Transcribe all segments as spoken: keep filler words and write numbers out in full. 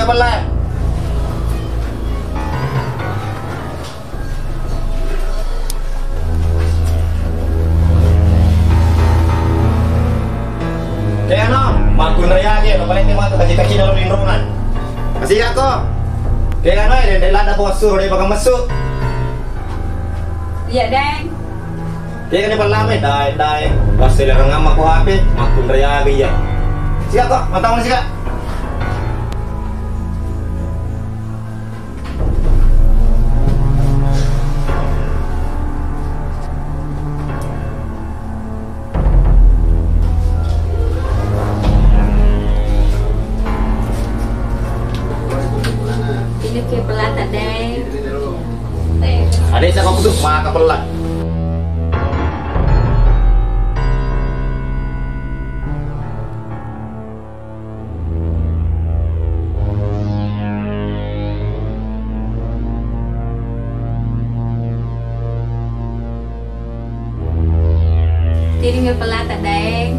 Pella. Kegano, makkunrai agi, lo palette matu kaji-kaji lo linrongan. Masih ko. Kegano, eh, dende lada bossu, dende bakal messu. Iya, Deng. Iya, kan, pellame, dae, dae. Pas selerang amma ko H P, makkunrai aga iya. Siap, kok, matang siap. Ini ke pelata, Deng. Ada yang cakap tuh, maka pelat. Tiri mi pelata, Daeng.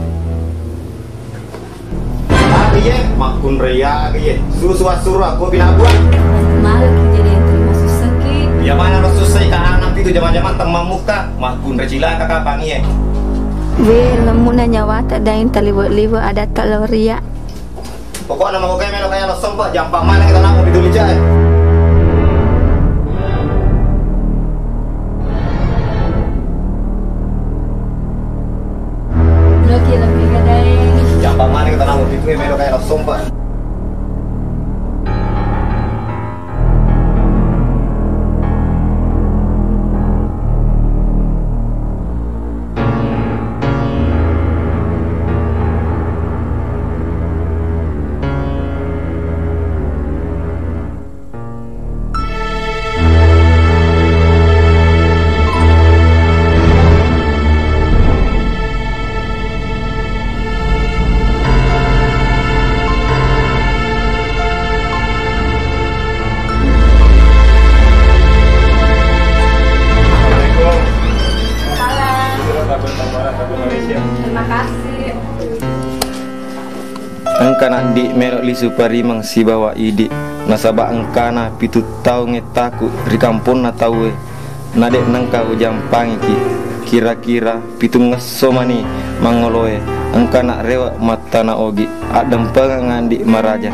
Tapi ye, makkunrai aga ye. Susu assuro aku pinabuang. Mala ki jadi yang terima susah ki. Ya mana lo susah ka anak itu zaman-zaman temmamuka. Makkunrai cilaka kapang ye. We, lemmu'na nyawata, Daeng, taliwe-liwe adatta lao ria. Pokokna mau kayak melo kayak lo sempat, jampa mana kita namu di dulu jai. Berarti lebih ke Daeng. Jampa mana kita namu di dulu melo kayak lo sempat. Assalamualaikum. Salam. Terima kasih. Engka naddi melo lisu parimeng sibawa idi, nasaba engkana pitu taung ettaku ri kamponna tauwe, nade nengka ujampangiki. Kira-kira pitungngesso mani mangoloe, engkana rewe mattana ogi, addempengeng andi maraja.